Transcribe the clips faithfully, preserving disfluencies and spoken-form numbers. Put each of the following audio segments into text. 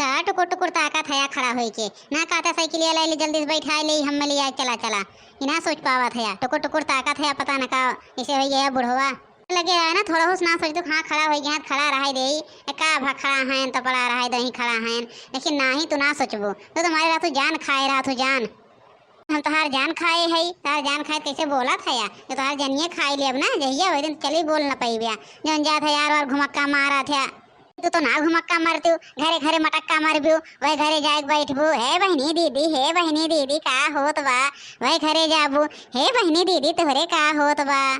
का टुकुर टुकुर ताकत है या खड़ा होई के? ना कहता साइकिलिया ले ले, जल्दी से बैठाए ले, हम ले आए, चला चला। ये ना सोच पावत है या, टुकुर टुकुर ताकत है या, पता न का, इसे होई गया बुढ़वा। लगे है ना, थोड़ा होश ना सोच, तू हाँ खड़ा होई गया, खड़ा रहाई दे, ए, का भा खड़ा हैं, तो पड़ा रहाई दही खड़ा हैं, लेकिन नाही तू ना सोचबो, तो तुम्हारे रहा तू जान खाए रहा तू जान। हम तोहार जान खाए हई, तोहार जान खाए कैसे बोलत है या? जो तोहार जनिए खाए ले अब ना, जहिया वही दिन चली बोल न पइब्या। जौन जात है यार वार घुमक्का मारत है। तू तो ना घुमक्का मारती हो, घरे घरे मटक्का मारबू, वही घरे जाए के बैठबू, "हे बहिनी दीदी, हे बहिनी दीदी, का होत बा?" वही घरे जाबू, "हे बहिनी दीदी, तोहरे का होत बा?"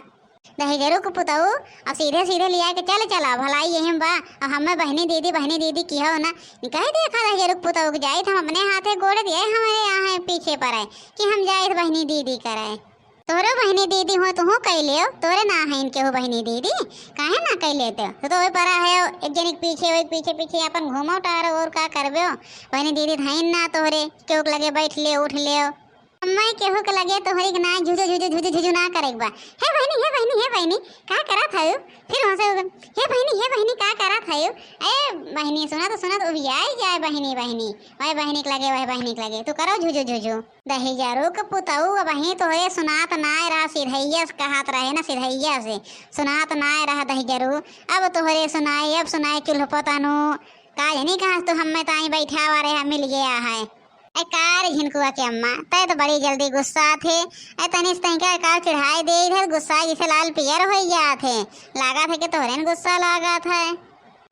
दहिजरू के पुतऊ, अब सीधे सीधे लिया के चल चला, भलाई यही में बा। अब हमें बहिनी दीदी, बहिनी दीदी की हो ना, कह देखा दहिजरू के पुतऊ के जाइत हम अपने हाथे गोड़ दिए, हमारे यहाँ है पीछे पर है कि हम जाइत बहिनी दीदी करे। तोहरो बहिनी दीदी हो, तुहू कह लियो, तोरे ना है इनके हो बहिनी दीदी, काहे ना कह लेते हो? तो, तो वही परा है, एक जने के पीछे, वही पीछे पीछे अपन घूमो टहरो, और का करबे हो? बहिनी दीदी धइन ना तोहरे, केहू के लगे बैठ ले, उठ ले। अम्मा केहू के लगे तोहरी के ना झुझु झुझु झुझु झुझु ना करे के बा। "हे बहिनी, हे बहिनी, हे बहिनी, का करत हऊ?" फिर वहाँ से, "हे बहिनी, हे बहिनी, का करत हऊ?" ए बहिनी, सुना तो सुना तो उबियाई जाए बहिनी, बहिनी, वह बहिनी के लगे, वह बहिनी के लगे, तू करो झुझु झुझु। दहिजरू के पुतऊ, अब वहीं तोहरे सुनात नाय रहा, सिधैया से कहत रहे ना, सिधैया से सुनात नाय रहा दहिजरू। अब तोहरे सुनाई, अब सुनाई चुल्ह पतनू। का जनी कहाँ से तू हमें ताई बैठावा रहे, मिल गया है। ए का रे झिनकुआ के अम्मा, तै तो बड़ी जल्दी गुस्सा थे। ए तनी से तनिका का चिढ़ाई दे, इधर गुस्सा जैसे लाल पियर हो गया थे। लागत है कि तोहरे न गुस्सा लागत है।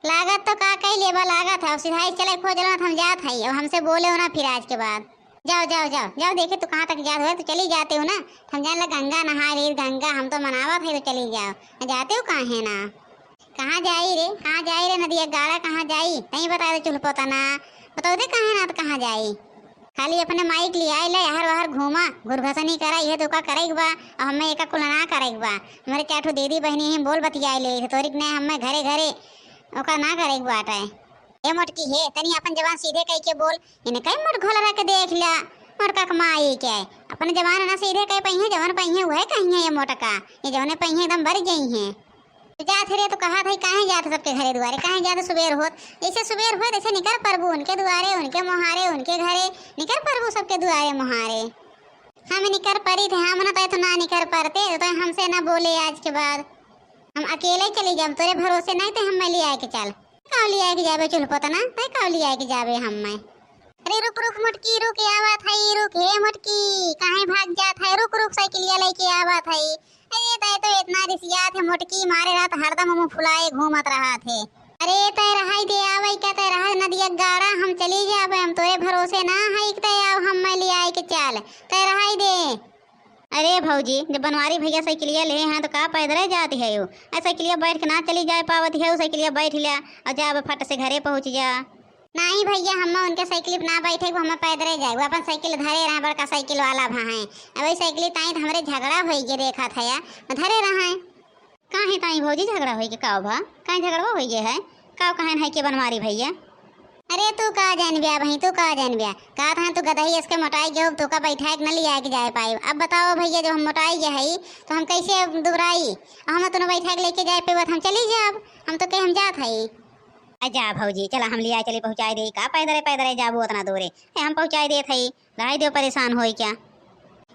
लागत तो का कई लेबा, लागत है। अब सिधाई चले खोज लो, हम जात है, अब हमसे बोले हो ना फिर आज के बाद। जाओ, जाओ, जाओ, जाओ, देखे तू कहाँ तक जात हो, तो चली जाते हो ना। हम जान ला गंगा नहा रही, गंगा हम तो मनावत है, तो चली जाओ। जाते हो काहे ना? कहाँ जाई रे, कहाँ जाई रे नदिया गाड़ा, कहाँ जाई? तई बता दे चुल्ह पोतना, बताओ दे काहे ना तो कहाँ जाई? खाली अपने माइक ले आए ले, हर वहर घूमा, घुरघसनी करा, ये तो का करे के बा, और हमें एका कुल ना करे के बा। हमारे चार ठो दीदी बहनी हैं, बोल बतियाए ले, तोरी के नहीं हमें घरे घरे ओका ना करे के बाटे। ए मोटकी हे, तनी अपन जबान सीधे कह के बोल, इनके मोट घोलरा के देख ल्या, मोटका के माई के। अपन जबान ना सीधे कह पइहे, जवन पइहे उहे कहिए ये मोटका, ये जवने पइहे एकदम बर गई हैं। तो जात रे, तो कहा था काहे जात सबके घरे दुआरे, काहे जात सुबेर होत, जैसे सुबेर होत ऐसे निकर परबू उनके दुआरे, उनके मोहारे, उनके घरे, निकर परबू सबके दुआरे मोहारे। हम निकर परी थे, हम ना तो, तो ना निकर परते, तो हमसे ना बोले आज के बाद। हम अकेले चली जाब, तोरे भरोसे नहीं ते हमें ले आए के चल। काव ले आए के जाबे चुल्ह पोतना, तै काव ले आए के जाबे हमें? अरे रुक, रुक मोटकी, रुक, आवत है, रुक, हे मोटकी, काहे भाग जात है? रुक, रुक, साइकिलिया लेके आवत है। अरे तै तो इतना रिसियात है मोटकी, मारे रात हरदम मुंह फुलाए घूमत रहत है। अरे तै रहाई दे, आवै का तै रहा नदिया गाड़ा, हम चली जाबे, हम तोरे भरोसे ना है कि तै आव, हमें ले आए के चल, तै रहाई दे। अरे भौजी, जब बनवारी भैया साइकिलिया ले हैं तो का पैदरे जाती है यू? आ साइकिलिया बैठ के ना चली जाए पावत है, साइकिलिया बैठ लिया और जा अब फट से घरे पहुँच जा। नहीं भैया, हम उनके साइकिल पे ना बैठे, वो हमें पैदरे जाए, वो अपन साइकिल धरे रहे, बड़का साइकिल वाला भा हैं। अब वही साइकिल ताई तो हमरे झगड़ा होई के देखा था या, धरे रहे। काहे ताई भौजी झगड़ा होई के काव भा? काहे झगड़वा होई गे है? काव कहन है के बनवारी भैया? अरे तू का जानब्या बहिन, तू का जानब्या? का था तू गदही इसके मोटाई गयो, तू का बैठाए के न लिया के जाए पाई। अब बताओ भैया, जब हम मोटाई गए हई तो हम कैसे अब दुबराई? अब हम तुनो बैठाए के लेके जाए पे हम चली जाब, हम तो कहे हम जात हई। आ जा भौजी, चला हम लिया चली पहुँचाई दे। का पैदरे पैदरे जाबू उतना दूरे? ए, हम पहुँचाई देत हई। रहाई देव परेशान होई क्या?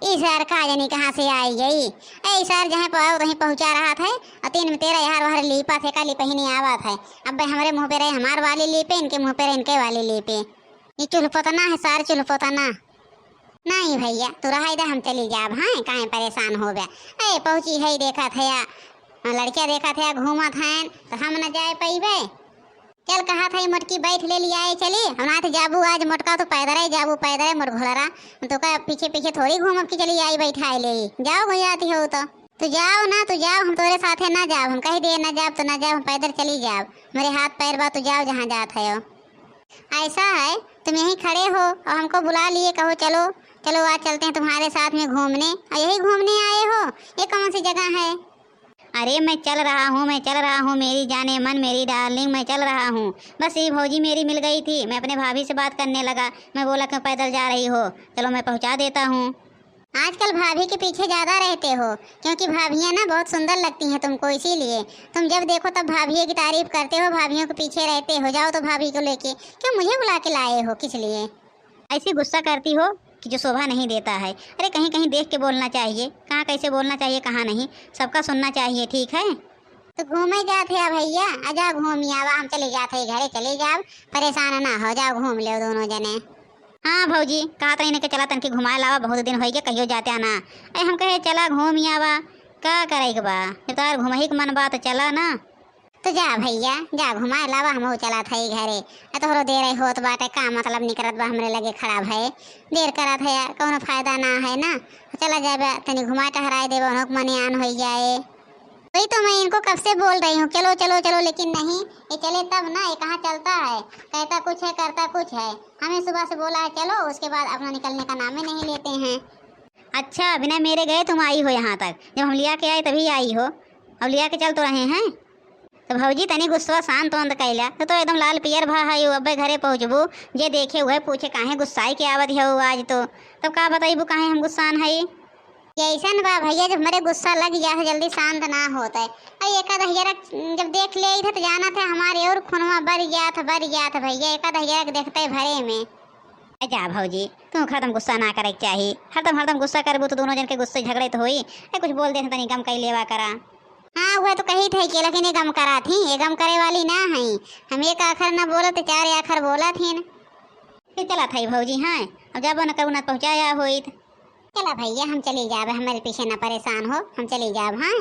ई सार का जानी कहाँ से आई गई। ए, ई सार जहाँ पर आओ वहीं पहुँचा रहा था। और तीन में तेरा यार वहर लीपा थे, का लीपा ही नहीं आवा था। अब भाई हमारे मुँह पे रहे हमार वाली लीपे, इनके मुँह पे रहे इनके वाली लीपे। ये चुलपोतना है सार, चुलपोतना। नहीं भैया, तू रहाई दे, हम चली जाब। हाँ, काहे परेशान हो गया? ए, पहुँची है, देखा था या लड़किया देखा था या घूमत हैं, तो हम न जाए पइबे। चल, कहा था ई मोटकी, बैठ ले लिया, ए, चली। हम ना तो जाबू आज मोटका, तो पैदरे जाबू, पैदरे मोट घोलरा। हम तो का पीछे पीछे थोड़ी घूमब कि चली आई बैठाए ले। जाओ गई आती हो तो। तू जाओ ना, तू जाओ, हम तोरे साथे ना जाब। हम कह दिए ना जाब तो ना जाब, हम पैदर चली जाब। मेरे हाथ पैर बा, तू जाओ जहाँ जात है। ऐसा है, तुम यहीं खड़े हो और हमको बुला लिए, कहो चलो, चलो आज चलते हैं तुम्हारे साथ में घूमने, और यही घूमने आए हो? ये कौन सी जगह है? अरे मैं चल रहा हूँ, मैं चल रहा हूँ, मेरी जाने मन, मेरी डार्लिंग, मैं चल रहा हूँ। बस ये भौजी मेरी मिल गई थी, मैं अपने भाभी से बात करने लगा। मैं बोला, "क्यों पैदल जा रही हो? चलो मैं पहुँचा देता हूँ।" आजकल भाभी के पीछे ज्यादा रहते हो, क्योंकि भाभियां ना बहुत सुंदर लगती हैं तुमको, इसीलिए तुम जब देखो तब भाभी की तारीफ करते हो, भाभियों के पीछे रहते हो। जाओ तो भाभी को लेके, क्यों मुझे बुला के लाए हो, किस लिए? ऐसी गुस्सा करती हो कि जो शोभा नहीं देता है। अरे, कहीं कहीं देख के बोलना चाहिए, कहाँ कैसे बोलना चाहिए, कहाँ नहीं, सबका सुनना चाहिए, ठीक है? तो घूमे जात है भैया, आ जाओ घूम आवा, हम चले जात है घरे, चले जाओ, परेशान ना हो, जाओ घूम लेव दोनों जने। हाँ भौजी, कहा तो इनके चला तनकी घुमाए लावा, बहुत दिन होई गए कहियो जाते ना। अरे हम कहे चला घूम आवा, का करे के बा, जब तोहार घूमही के मन बा तो चला ना। तो जा भैया, जा घुमाए लावा, हमहू चला था घरे। आ तोहरो देर होत बाटे, का मतलब निकरत बा हमरे लगे खड़ा भए, देर करत है, कौनो फायदा ना है ना। चला जाबे, तनी घुमाए टहराए देबे, उन्हों के मने आन होई जाए। वही तो मैं इनको कब से बोल रही हूँ, चलो चलो चलो, लेकिन नहीं, ये चले तब ना, ये कहाँ चलता है, कहता कुछ है करता कुछ है। हमें सुबह से बोला है चलो, उसके बाद अपना निकलने का नाम ही नहीं लेते हैं। अच्छा, बिना मेरे गए तुम आई हो यहाँ तक, जब हम लिया के आए तभी आई हो, अब लिया के चल तो रहे हैं। तो भौजी तनी गुस्सा शांत वांत कैला, तो, तो एकदम लाल पियर भा है, अब्बे घरे पहुँचबू, जे देखे हुए पूछे काहे गुस्साई के आवत हो आज तो, तब का बताइबू काहे हम गुस्सान है। ये ऐसन बा भैया, जब हमरे गुस्सा लग जात है, जल्दी शांत ना होत है। और एक आध जरा जब देख ले थे तो जाना था हमारे और खूनवा बढ़ जात, बढ़ जात भैया, एक आध जरा देखते भरे में। ए जा भौजी, तू हरदम गुस्सा ना करे के चाही, हरदम हरदम गुस्सा करबू तो दोनों जन के गुस्से झगड़े तो होई। ए कुछ बोल दे तनी गम कई लेवा करा। हाँ, वह तो कही थे कि लेकिन ये गम करा थी, ये गम करे वाली ना है। हम एक आखर ना बोलत, चार आखर बोला थी। फिर चला था भौजी, हाँ, अब जाबो न करू ना पहुँचाया होइत। चला भैया, हम चली जाब, हमारे पीछे ना परेशान हो, हम चली जाब। हाँ,